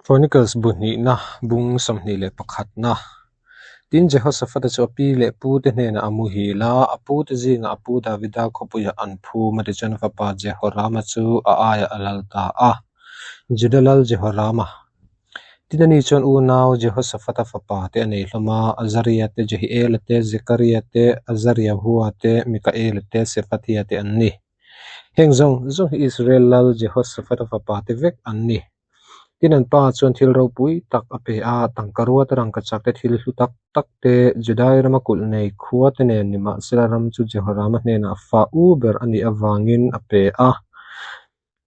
Chronicles bu hnihna, bung 21na. Tin, Jehoshaphat-a chu a pi leh pute hnenah a muhil a, a pute zingah a pu Davida khawpuiah an phum a, tichuan a fapa Jehorama chu a aiah a lal ta a. Juda lal Jehorama. Tin, ani chuan unau Jehoshaphat-a fapa te a nei hlawm a, Azaria te, Jehiela te, Zekaria te, Azariahua te, Mikaela te, Sephatia te an ni. Heng zawng zawng hi Israel lal Jehoshaphat-a fapa te vek an ni. Tin, an pa chuan thil ropui tak a pe a, tangka ruata rangkachak te thil hlu tak tak te, Judai rama kulh nei khua te nen nimahsela ram chu Jehorama hnenah fa u ber a nih avangin a pe a.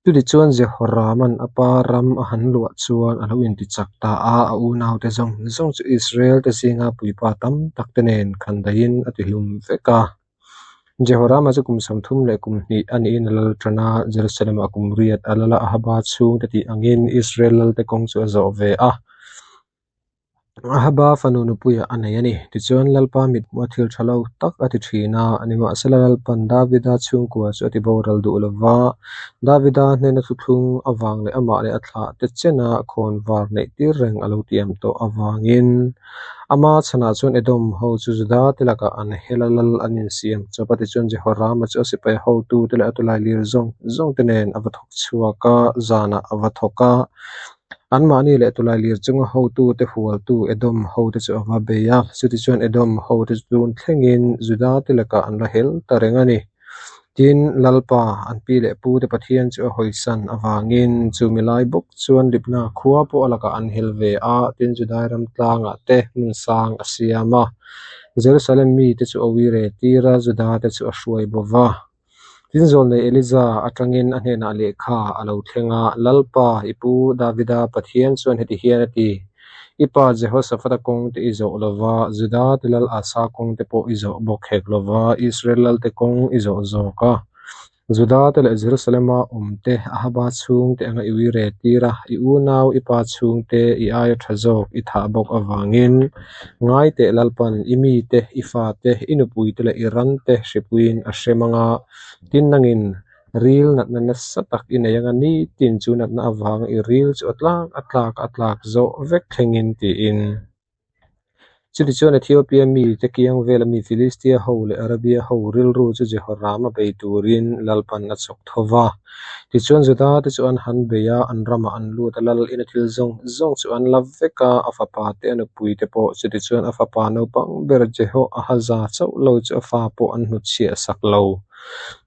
Chutichuan Jehoraman a pa ram a han luah chuan a lo intichak ta a, a unaute zawng zawng chu Israel te zinga puipa tam tak te nen khandaihin a tihlum vek a. Jehorama chu kum 32 a niin a lal tan a, Jerusalem-ah kum riat a lal a, Ahaba chhungte tih angin Israel lalte kawng chu a zawh ve a. Ahaba fanu nupuiah a nei a ni. Tichuan, Lalpa mithmuh a thil tha lo tak a ti thin a, nimahsela Lalpan Davida chhungkua chu a ti boral duh lo va, Davida hnena thuthlung avang leh amah leh a thlah te chena khawnvar neih tir reng a lo tiam tawh avangin Ama chhanah chuan Edom ho chu Juda te lakah an hel a, lal an insiam chawp a, tichuan Jehorama chu a sipai hotute leh a tulai lir zawng zawng te nen a va thawk chhuak a, zanah a va thawk a. Anmahni leh tulai lir chunga hotute hualtu Edom hote chu a va bei a, chutichuan Edom hote chu tun thlengin Juda te lakah an la hel ta reng a ni. Tin, Lalpa, an pi leh pu te Pathian chu a hawisan avangin chu milai bawk chuan Libna khua pawh a lakah an hel ve a, tin Judai ram tlangah te hmun sang a siam a. Jerusalem mite chu a uire tir a, Juda te chu a hruai bo va. Tin, zawlnei Elija atangin a hnenah lehkha a lo thleng a, Lalpa, i pu Davida Pathian chuan heti hian a ti, I pa Jehoshaphat-a kawng te i zawh lo va, Juda te lal Asa kawng te pawh i zawh bawk hek lo va, Israel lal te kawng i zawh zawk a. Juda te leh Jerusalem-a awm te, Ahaba chhung te anga i ui re tir a, i unau i pa chhung te i aia tha zawk i thah bawk avangin, ngai teh Lalpan i mi te, i fa te, i nupui te leh i ran te hripuiin a hrem anga, tin nangin Ril natna nasa tak i nei anga nitin chu natna avanga i ril chu a tlak a tlak a tlak zawh vek thlengin tiin. Chutichuan Ethiopia mite kiang vela mi Filistia ho leh Arabia ho rilru chu Jehoram a bei turin Lalpan a chawk tho va. Tichuan Juda te chu an han bei a, an ramah an lut a, Lal ina thil zawng zawng chu an la vek a, a fapa te a nupui te pawh chutichuan a fapa naupang ber Jehoahaza chauh lo chu a fa pawh an hnutchhiah sak lo.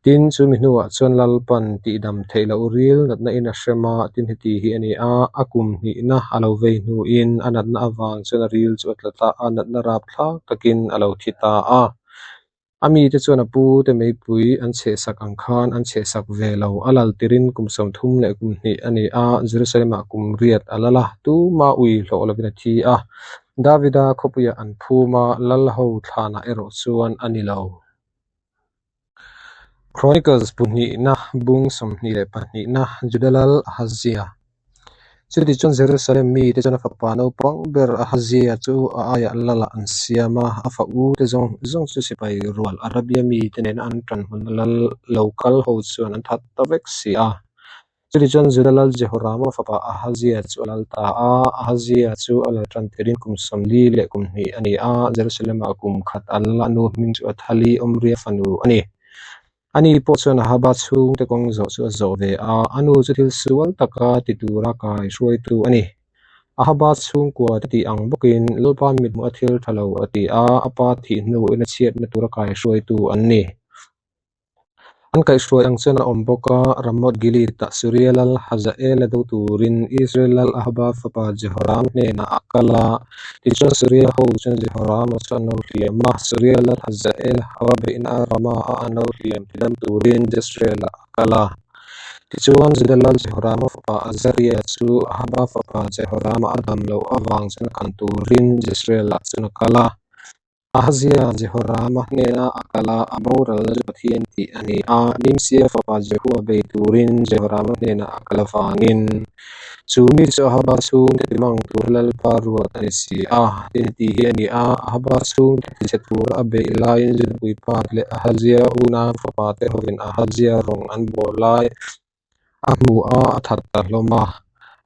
Tin, chu mi hnuah chuan Lalpan tihdam theih loh ril natna in a hrem a, tin heti hi a ni a, a kum hnihna a lo vei hnuin a natna avang chuan a ril chu a tla ta a, natna rapthlak takin a lo thi ta a. A mite chuan a pu te meipui an chhehsak ang khan an chhehsak ve lo, a lal tirin kum 32 a ni a, Jerusalem-ah kum riat a lal a, tuma ui hlawh lovin a thi a. Davida khawpuiah an phum a, lal ho thlanah erawh chuan a ni lo. Chronicles bu hnihna bung 22na Juda lal Ahazia. Chutichuan Jerusalem mite chuan a fapa naupang ber Ahazia chu a aiah lalah an siam a, a fa u te zawng zawng chu sipai rual Arabia mite nena an tan hmunna lal lo kal ho chuan an that ta vek si a. Chutichuan Juda lal Jehorama fapa Ahazia chu a lal ta a, Ahazia chu a lal tan tirin kum 42 a ni a, Jerusalem-ah kum khat a lal a, nu hming chu Athali Omria fanu a ni. Ani pawh chuan Ahaba chhungte kawng zawh chu a zawh ve a, a nu chu thil sual taka ti tura kai hruaitu a ni. Ahaba chhungkua te tih ang bawkin Lalpa mithmuh a thil tha lo a ti a, a pa thih hnuin a chhiatna tura kai hruaitu an ni. An kaihhruai ang chuan a awm bawk a, Ramoth Gilead-ah Suria lal Hazael a do turin Israel lal Ahaba fapa Jehoram hnenah a kal a. Tichuan Suria ho chuan Jehorama chu an lo hliam a, Suria lal Hazael a va beihna Ramah-a an lo hliam tidam turin Jezreel-ah a kal a. Tichuan Juda lal Jehorama fapa Azaria chu Ahaba fapa Jehorama a dam loh avang chuan a kan turin Jezreel-ah chuan a kal a. Ahazia Jehorama hnena a kal a, a boral chu Pathian tih a ni a. Nimsia fapa Jehua bei turin Jehorama hnenah a kal avangin chu mi chu Ahaba chhungte timang tur Lalpa ruat a ni si a, tin tih hi a ni a. Ahaba chhungte tichhe tura a beih laiin Judapuipa leh Ahazia unau fapa te hovin Ahazia rawng an bawl lai a hmu a, a that ta hlawm a.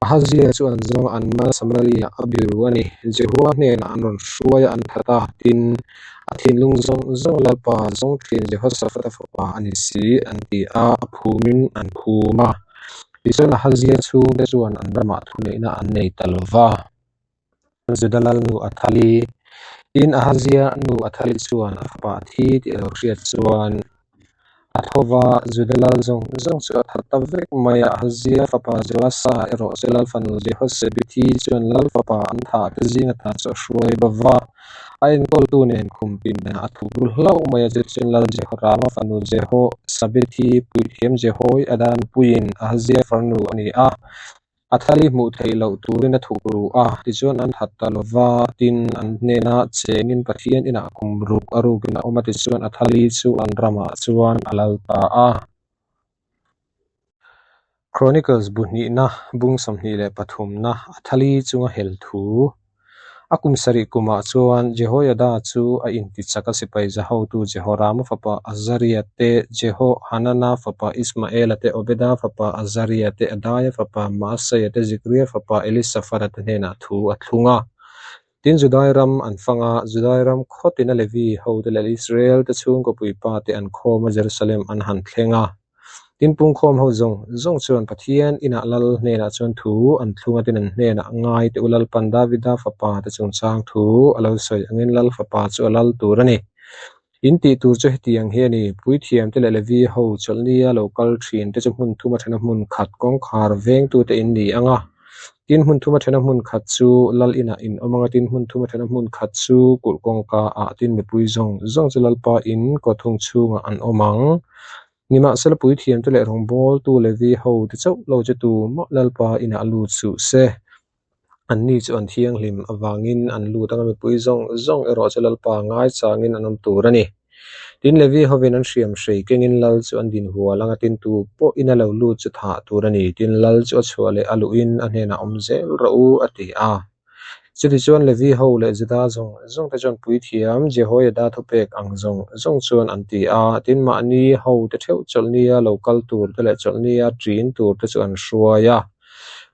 Ahazia chu an zawng a, an man a, Samaria a biru a ni. Jehua hnenah an rawn hruai a, an that a, tin, a thinlung zawng zawng Lalpa zawng thin Jehoshaphat-a fapa a ni si, an ti a, a phumin an phum a. Tichuan Ahazia chhungte chuan an ramah thuneihna an nei ta lo va. Juda lalnu Athali. Tin, Ahazia nu Athali chuan a fapa a thi tih a lo hriat chuan a tho va, Juda lal zawng zawng chu a that ta vek mai a. Ahazia fapa Joasa erawh chu lal fanu Jehosebithi chuan lal fapa an thah te zinga ta chu a hruai bo va, a enkawltu nen khum pindanah a thup ru hlauh mai a. Chutichuan lal Jehorama fanu Jehosabethi puithiam Jehoiada nupuiin Ahazia farnu a ni a. A thali hmuh theih loh turin a thuk ru a, tichuan an hat ta lo va, tin an hnena chengin Pathian inah kum ruk a rukin a awm a, tichuan a thali chu an ramah chuan a lal ta a. Chronicles bu hnihna, bung 23na, a thali chunga hel thu. A kum sarih kumah chuan Jehoiada chu a intichak a sipai za hotu Jehorama fapa Azaria te, Jehohanana fapa Ismaela te, Obeda fapa Azaria te, Adaia fapa Maaseia te, Zikria fapa Elisafata te hnenah thu a thlung a. Tin, Judai ram an fang a, Judai ram khawtina Levi hote leh Israel te chhungkaw puipa te an khawm a, Jerusalem an han thleng a. Tin pungkhawm ho zawng zawng chuan Pathian inah lal hnenah chuan thu an thlung a, tin an hnenah ngai teh u Lalpan Davida fapa te chungchang thu a lo sawi angin lal fapa chu a lal tur a ni. In tih tur chu hetiang hi a ni, Puithiam te leh Levi ho chawlhnia lo kal thin te chu hmun thuma thena hmun khat kawngkhar vengtute in ni ang a, tin hmun thuma thena hmun khat chu lal inah in awm ang a, tin hmun thuma thena hmun khat chu kulh kawngka ah tin mipui zawng zawng chu Lalpa in kawthung chhungah an awm ang. Nimahsela puithiamte leh rawngbawltu Levi hote chauh lo chu tumah Lalpa inah lut suh se. Anni chu an thianghlim avangin an lut anga mipui zawng zawng erawh chu Lalpa ngaichangin an awm tur a ni. Tin Levi hovin an hriam hrei kengin Lal chu an din hual anga tin tu pawh ina lo lut chu thah tur a ni. Tin Lal chu a chhuah leh a luhin a hnenah awm zel rawh u a ti a. Chutichuan Levi ho leh Juda zawng zawng te chuan puithiam Jehoiada thupek ang zawng zawng chuan an ti a, tin mahni ho te theuh chawlhnia lo kal tur te leh chawlhnia ṭin tur te chu an hruai a.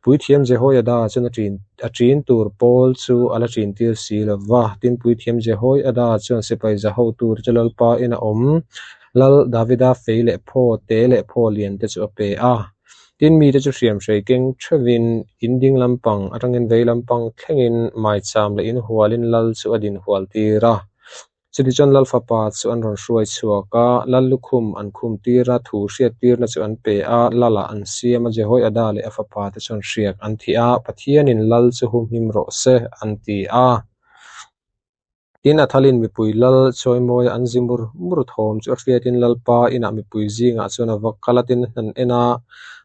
Puithiam Jehoiada chuan a ṭin a ṭin tur pawl chu a la ṭin tir si lo va, tin puithiam Jehoiada chuan sipai za hotu te chu Lalpa in a awm Lal Davida fei leh phaw te leh phaw lian te chu a pe a. Tin mite chu hriamhrei keng theuhin in ding lampang atangin vei lampang thlengin maicham leh inhualin lal chu a din hual tir a. Chutichuan lal fapa chu an rawn hruai chhuak a, lal lukhum an khum tir a, thu hriat tirna chu an pe a, lalah an siam a, Jehoiada leh a fapa te chuan hriak an thih a, Pathianin lal chu humhim rawh se, an ti a. Tin, Athalin mipui lal chawimawia an zi mur mur thawm chu a hriatin Lalpa inah mipui zingah chuan a va kal a, tin a hnan en a,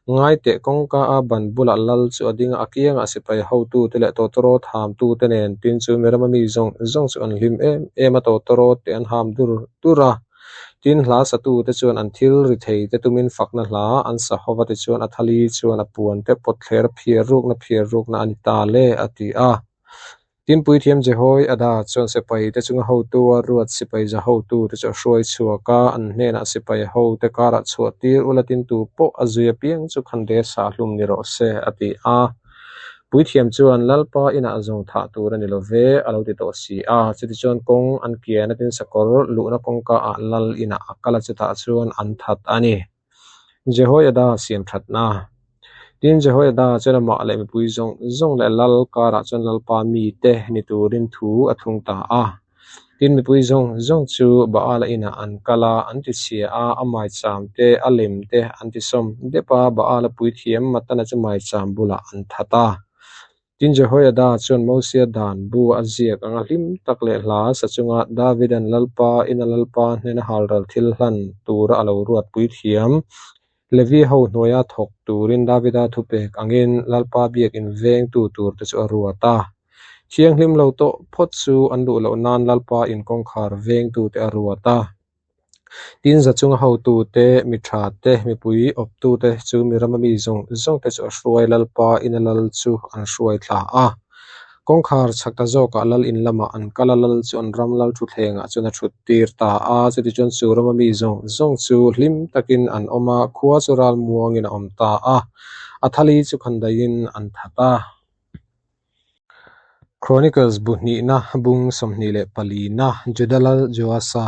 Ngaiteh kawngka a ban bulah lal chu a ding a, a kiangah sipai hotute leh tawtawrawt hamtute nen tin chu mi rama mi zawng zawng chu an hlim em em a, tawtawrawt te an ham dur dur a. Tin, hla satute chuan an thil ri thei te tumin fakna hla an sa ho va, tichuan Athali chuan a puan te pawtthler phiar rukna phiar rukna a ni ta le, a ti a. Tin puithiam Jehoiada chuan sipai te chunga hotu a ruat sipai za hotu te chu a hruai chhuak a, an hnenah sipai ho te karah chhuah tir ula tin tu pawh a zui apiang chu khan de sa hlum ni rawh se a ti a. Puithiam chuan Lalpa inah zawng thah tur a ni lo ve a lo ti tawh si a, chutichuan kawng an kian a tin sakawr luhna kawngka ah lal inah a kal a chutah chuan an that a ni. Jehoiada siam thatna. Tin, Jehoiada chuan amah leh mipui zawng zawng leh lal karah chuan Lalpa mite ni turin thu a thlung ta a. Tin, mipui zawng zawng chu Baala inah an kal a, an ti chhia a, a maicham te, a lem te an ti sawm dep a, Baala puithiam Matana chu maicham bulah an that a. Tin, Jehoiada chuan Mosia dan bu a ziak anga hlim tak leh hla sa chunga Davidan Lalpa ina Lalpa hnena halral thil hlan tura a lo ruatpui thiam. Levi ho hnuaia thawk turin Davida thupek angin Lalpa biakin vengtu turte chu a ruat a. Thianghlim lo tawh phawt chu an luh loh nan Lalpa in kawngkhar vengtute a ruat a. Tin, za chunga hotute, mi tha te, mipui awptute chu mi rama mi zawng zawng te chu a hruai Lalpa ina lal chu an hruai thla a. Kawngkhar chhak ta zawkah lal in lamah an kal a, lal chu an ram lal thutthlengah chuan a thut tir ta a. Chutichuan chu rama mi zawng zawng chu hlim takin an awm a, khua chu ral muangin a awm ta a. Athali chu khandaihin an that a. Chronicles bu hnihna bung 24 na Juda lal Joasa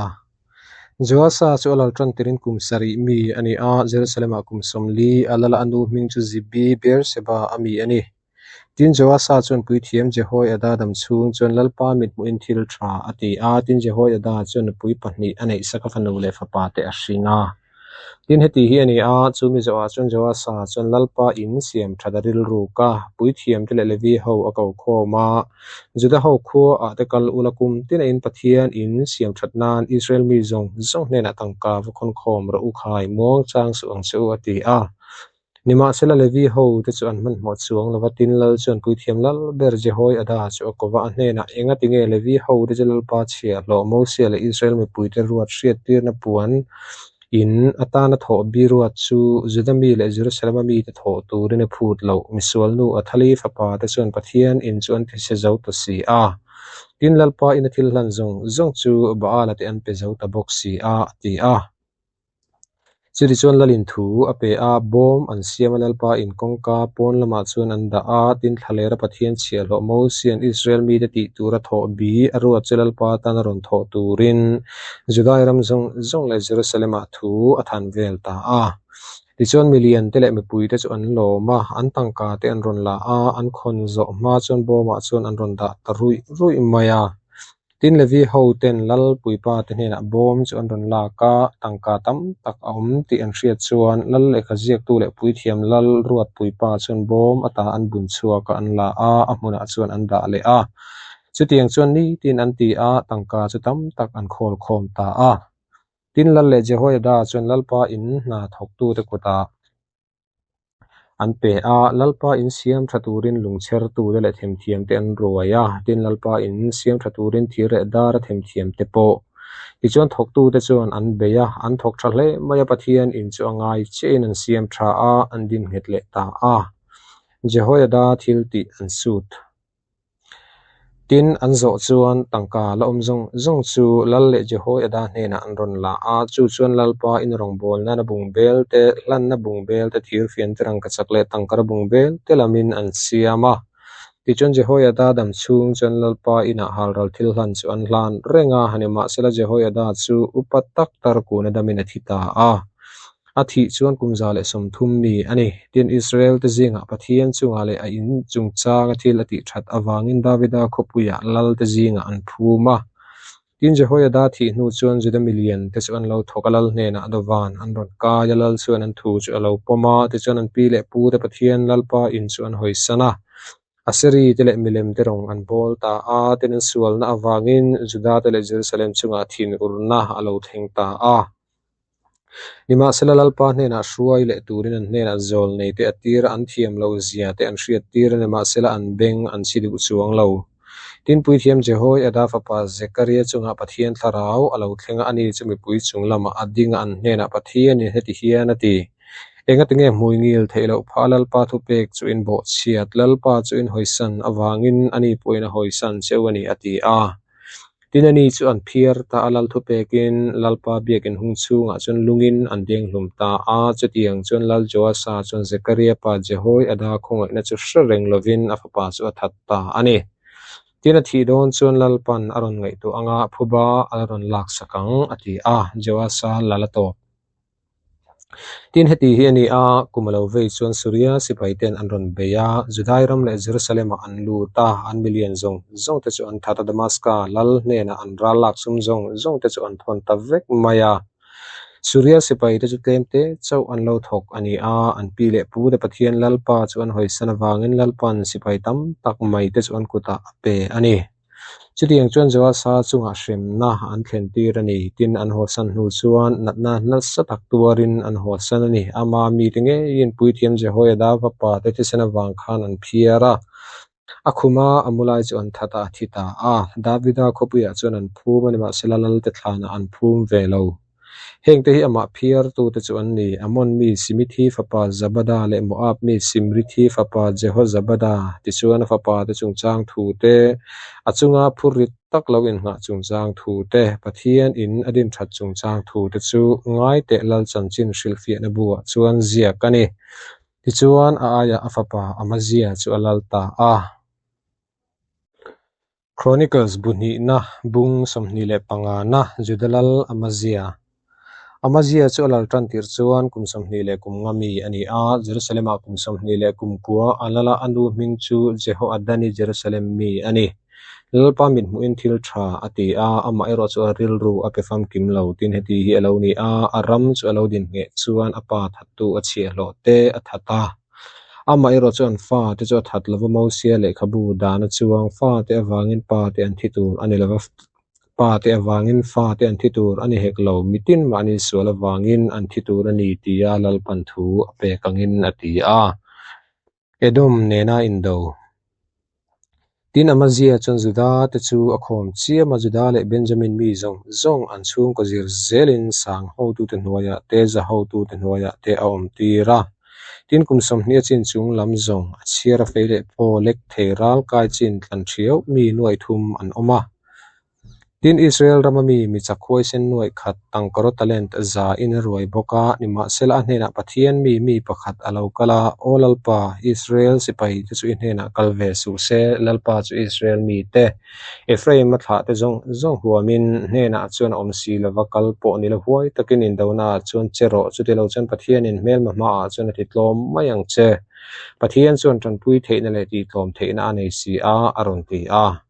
Joasa chu a lal tan tirin kum sarih mi a ni a, Jerusalem-ah kum 40 a lal a, a nu hming chu Zibi Beersheba a mi a ni. Tin, Joasa chuan puithiam Jehoiada dam chhung chuan Lalpa mithmuhin thil tha a ti a, tin Jehoiada chuan nupui pahnih a neihsak a fanu leh fapa te a hring a. Tin, heti hi a ni a, chu mi zawhah chuan Joasa chuan Lalpa in siam that a rilruk a, puithiamte leh Levi ho a ko khawm a, Juda ho khuaah te kal ula kum tina in Pathian in siam that nan Israel mi zawng zawng hnenah tangka va khawn khawm rawh u khai muang chang suh ang che u a ti a. Nimahsela Levi ho te chu an hmanhmawh chuang lo va, tin Lal chuan puithiam lal ber Jehoiada chu a ko va, a hnenah, Engati nge Levi ho te chu Lalpa chhiahhlawh Mosia leh Israel mipuite ruat hriattirna puan in atana thawh bi ruat chu Juda mi leh Jerusalem-a mite thawh turin a phut loh? Misualnu Athali fapa te chuan Pathian in chu an thise zo ta si a. Tin Lalpa ina thil hlan zawng zawng chu Baala te an pe zo ta bawk si a, a ti a. Chutichuan Lalin thu a pe a, bawm an siam a Lalpa in kawngka pawn lamah chuan an dah a, tin thlalera Pathian chhiahhlawh Mosia'n Israel mite tih tura thawh bi a ruat chu Lalpa tan a rawn thawh turin Judai ram zawng zawng leh Jerusalem-ah thu a than vel ta a. Tichuan milian te leh mipui te chu an lawm a, an tangka te an rawn la a, an khawn zawh hma chuan bawmah chuan an rawn dah ta ruih ruih mai a. Tin Levi ho ten Lal puipa te hnenah bawm chu an rawn lak a, tangka tam tak a awm tih an hriat chuan Lal lehkha ziaktu leh puithiam Lal ruat puipa chuan bawm ata an bun chhuak a an la a, a hmunah chuan an dah leh a. Chutiang chuan nitin an ti a, tangka chu tam tak an khawl khawm ta a. Tin Lal leh Jehoiada chuan Lalpa in hna thawktute kutah An pe a, Lalpa in siam tha turin lungchhertute leh themthiamte an ruai a, tin Lalpa in siam tha turin thir leh dara themthiamte pawh. Tichuan thawktute chuan an bei a, an thawk tha hle mai a, Pathian in chu a ngai chiahin an siam tha a, an din nghet leh ta a. Jehoiada thil tih an sut. Tin, an zawh chuan tangka la awm zawng zawng chu Lal leh Jehoiada hnenah an rawn la a, chu chuan Lalpa in rawngbâwl nana bungbêl te, hlanna bungbêl te, thirfian te, rangkachak leh tangkara bungbêl te lamin an siam a. Tichuan Jehoiada dam chhung chuan Lalpa inah halral thil hlan chu an hlan reng a, nimahsela Jehoiada chu upa tak tarkuna damin a thi ta a. A thih chuan kum 130 mi a ni. Tin, Israel-te zingah Pathian chungah leh a in chungchanga thil a tih that avangin Davida khawpuiah lalte zingah an phum a. Tin, Jehoiada thih hnu chuan Juda milian te chu an lo thawk a, lal hnenah dawvan an rawn kai a, lal chuan an thu chu a lo pawm a, tichuan an pi leh pu te Pathian Lalpa in chu an hawisan a. Aseri te leh milem te rawng an bawl ta a, tin an sualna avangin Juda te leh Jerusalem chungah thinurna a lo thleng ta a. Nimahsela Lalpa hnenah hruai leh turin an hnenah zawl nei te a tir a, an thiam loh zia te an hriat tir a, nimahsela an beng an chhi duh chuang lo. Tin, Puithiam Jehoiada fapa Zekaria chungah Pathian thlarau a lo thleng a, ani chu mipui chung lamah a ding a, an hnenah Pathianin heti hian a ti, Engati nge hmui ngil theih loh phah Lalpa thupek chu in bawhchhiat, Lalpa chu in hawisan avangin ani pawhin a hawisan cheu a ni a ti a. Tin ani chu an phiar ta a, Lal thupekin Lalpa biakin hung chhungah chuan lungin an denghlum ta a. Chutiang chuan Lal Joasa chuan Zekaria pa Jehoiada khawngaihna chu hre reng lovin a fapa chu a that ta a ni. Tin a thih dawn chuan Lalpan a rawn ngaihtuah anga phuba a la rawn laksak ang a ti a, Joasa lal a tawp. Tin, heti hi a ni a, kum a lo vei chuan Suria sipai ten an rawn bei a, Judai ram leh Jerusalem-ah an lut a, an milian zawng zawng te chu an that a, Damaska lal hnenah an ral lak sum zawng zawng te chu an thawn ta vek mai a. Suria sipai te chu tlem te chauh an lo thawk a ni a, an pi leh pu te Pathian Lalpa chu an hawisan avangin Lalpa'n sipai tam tak mai te chu an kutah a pe a ni. Chutiang chuan Joasa chungah hremna an thlen tir a ni. Tin, an hawsan hnu chuan natna nasa tak tuarin an hawsan a ni. Ama mite ngeiin puithiam Jehoiada fapa te thisen avang khan an phiar a. A khuma a mu lai chu an that a, a thi ta a. Davida khawpuiah chuan an phum a ni, mahsela Lalte thlanah an phum ve lo. Hengte hi amah phiartute chu an ni, Amon mi Simithi fapa Zabada leh Moab mi Simrithi fapa Jehozabada, tichuan a fapate chungchang thu te, a chunga phurrit tak lo innghah chungchang thu te, Pathian in a din that chungchang thu te chu ngaiteh Lal chanchin hrilhfiahna buah chuan ziak a ni. Tichuan, a aiah a fapa Amazia chu a lal ta a. Chronicles bu hnihna bung 25 na Juda lal Amazia. Amazia chu a lal tan tirh chuan kum 25 mi a ni a, Jerusalem-ah kum 29 a lal a, a nu hming chu Jehoadani Jerusalem mi a ni. Lalpa mithmuhin thil tha a ti a, amaherawh chu a rilru a pe famkim lo. Tin, heti hi a lo ni a, a ram chu a lo din ngheh chuan a pa thattu a chhiahhlawh te a that a. Amaherawh chu an fate chu a that lova Mosia lehkhabu dana chuang fate avangin pate an thi tur a ni lova, pate avangin fate an thi tur a ni hek lo, mitin mahni sual avangin an thi tur a ni tia Lalpan thu a pek angin a ti a. Edom nena indo. Tin, Amazia chuan Juda te chu a khawm chiam a, Juda leh Benjamin mi zawng zawng an chhungkaw zir zelin sang hotute hnuaiah te, za hotute hnuaiah te a awm tir a. Tin, kum 20 a chin chung lam zawng a chhiar a fei leh phaw lek thei ral kai chin tlan thiau mi 300 an awm a. Tin, Israel rama mi mi chak huaisen 1000 tangkaraw talent 100 in a ruai bawk a, nimahsela a hnenah Pathian mi mi pakhat a lo kal a, Aw Lalpa, Israel sipai te chu i hnenah kal ve suh se, Lalpa chu Israel mite, Ephraim a thlah te zawng zawng huamin hnenah chuan a awm si lova, kal pawh ni lo huai takin indonaah chuan che rawh, chutilo chuan Pathianin hmelma hmaah chuan a ti tlawm mai ang che. Pathian chuan tanpui theihna leh tihtlawm theihna a nei si a, a rawn ti a.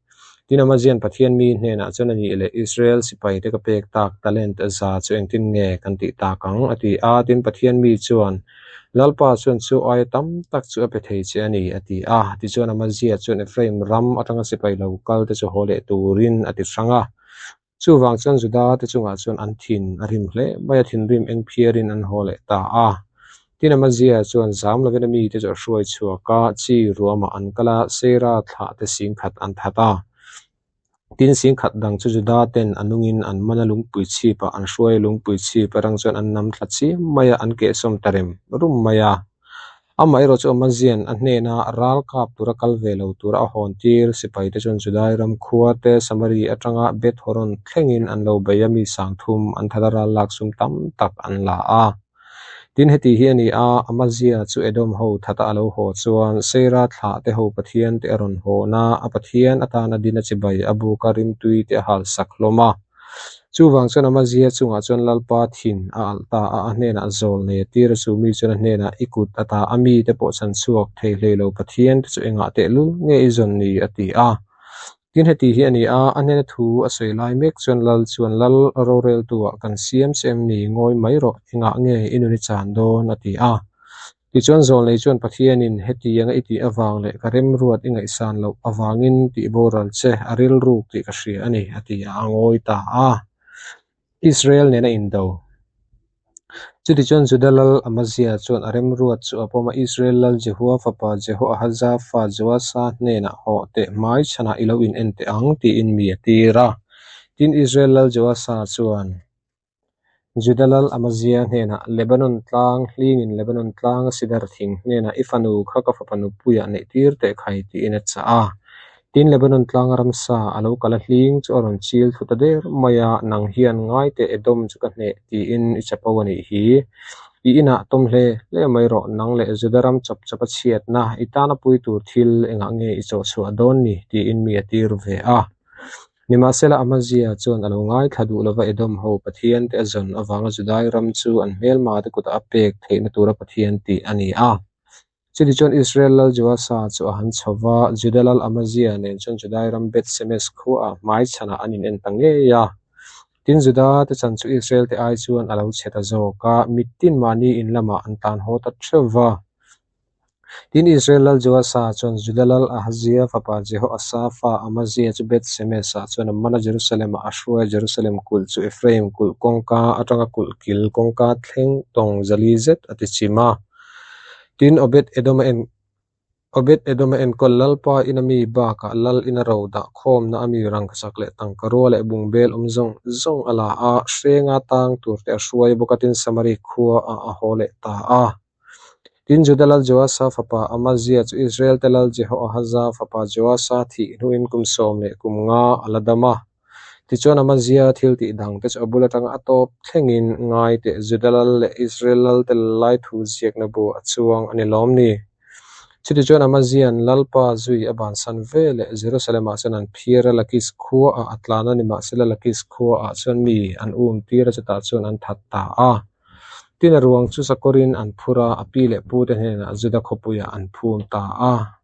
Tin, Amazian Pathian mi hnenah chuan a nih leh Israel sipaite ka pek tak talent 100 chu engtin nge kan tih tak ang? a ti a. Tin, Pathian mi chuan, Lalpa chuan chu aia tam tak chu a pe thei che a ni, a ti a. Tichuan, Amazia chuan Ephraim ram atanga sipai lo kal te chu haw leh turin a ti hrang a. Chuvang chuan Juda te chungah chuan an thin a rim hle mai a, thinrim eng phiarin an haw leh ta a. Tin, Amazia chuan zam lovin a mite chu a hruai chhuak a, chi ruamah an kal a, Seira thlah te 10,000 an that a. Tin, 10,000 dang chu Juda ten a nungin an man a, lungpui chhipah an hruai a, lungpui chhip atang chuan an nam thla chiam mai a, an kehsawm ta rem rum mai a. Amaherawh chu Amazian a hnena ral kap tura kal ve lo tura a hawn tir sipaite chuan Judai ram khua te Samari atanga Beth Horon thlengin an lo bei a, mi 3000 an that a, ral lak sum tam tak an la a. Tin, heti hi a ni a, Amazia chu Edom ho thata a lo haw chuan Seira thlah te ho Pathian te a rawn hawn a, a Pathian atana din a chibai a buka rimtui te a hal sak hlawm a. Chuvang chuan Amazia chungah chuan Lalpa thin a alh ta a, a hnenah zawl nei a tir a, chu mi chuan a hnenah, I kut a ta a, mite pawh chan chhuak thei hlei lo Pathian te chu engah tehlul nge i zawn ni? a ti a. Tin, heti hi a ni a, a hnena thu a sawi lai mek chuan Lal chuan, Lal roreltuah kan siam che em ni? Ngawi mai rawh, engah nge i nun i chan dawn? a ti a. Tichuan Zawlnei chuan Pathianin hetianga i tih avang leh ka remruat i ngaihsan loh avangin tih boral che a rilruk tih ka hria a ni, a ti a, a ngawi ta a. Israel nena indo. Chutichuan Juda lal Amazia chuan a remruat chu a pawm a, Israel lal Jehua fapa Jehoahaza fa Joasa hnenah haw teh hmai chhanah i lo in en teh ang tiin mi a tir a. Tin, Israel lal Joasa chuan Juda lal Amazia hnenah, Lebanon tlang hlingin Lebanon tlanga sidar thing hnenah i fanu kha ka fapa nupuiah neih tir teh khai tiin a chah a. Tin, Lebanon tlanga ramsa a lo kal a hling chu a rawn chil thlu ta der mai a, Nang hian ngai teh Edom chu ka hneh tiin i chapo a nih hi. I inah tawm hle hle mai rawh, nang leh Juda ram chawp chawp a chhiatna i tana pui tur thil engah nge i chawhchhuah dawn ni tiin mi a tir ve a. Nimahsela Amazia chuan a lo ngaithla duh lova Edom ho Pathian te a zawn avanga Judai ram chu an hmelma te kutah a pek theihna tura Pathian tih a ni a. Chutichuan Israel lal Joasa chu a han chho va, Juda lal Amazia nen chuan Judai ram Beth Semes khuaah hmaichhanah an in en ta ngei a. Tin Juda te chan chu Israel te ai chuan a lo chhe ta zawk a, mitin mahni in lamah an tlan haw ta theuh va. Tin, Israel lal Joasa chuan Juda lal Ahazia fapa Jehoasa fa Amazia chu Beth Semes-ah chuan a man a, Jerusalem-ah a hruai a, Jerusalem kulh chu Ephraim kulh kawngka atanga kulh kil kawngka thleng tawng 400 zet a ti chim a. Tin, Obed-Edom-a en Obed-Edom-a enkawl Lalpa ina mi bakah lal ina ro dah khawmna a mi rangkachak leh tangkarua leh bungbel awm zawng zawng a la a, hrenga tang turte a hruai bawk a, tin Samari khuaah a haw leh ta a. Tin, Juda lal Joasa fapa Amazia chu Israel-te lal Jehoahaza fapa Joasa thih hnuin kum 15 a la dam a. Tichuan Amazia thil tih dangte chu a bul atanga a tawp thlengin ngai teh Juda lal leh Israel lalte lai thu ziakna bu a chuang a ni lawm ni? Chutichuan Amazia'n Lalpa zui a bansan ve leh Jerusalem-ah chuan an phir a, Lakis khuaah a tlan a, nimahsela Lakis khuaah chuan mi an um tir a, chutah chuan an that ta a. Tin, a ruang chu sakawrin an phur a, a pi leh pute hnenah Juda khawpuiah an phum ta a.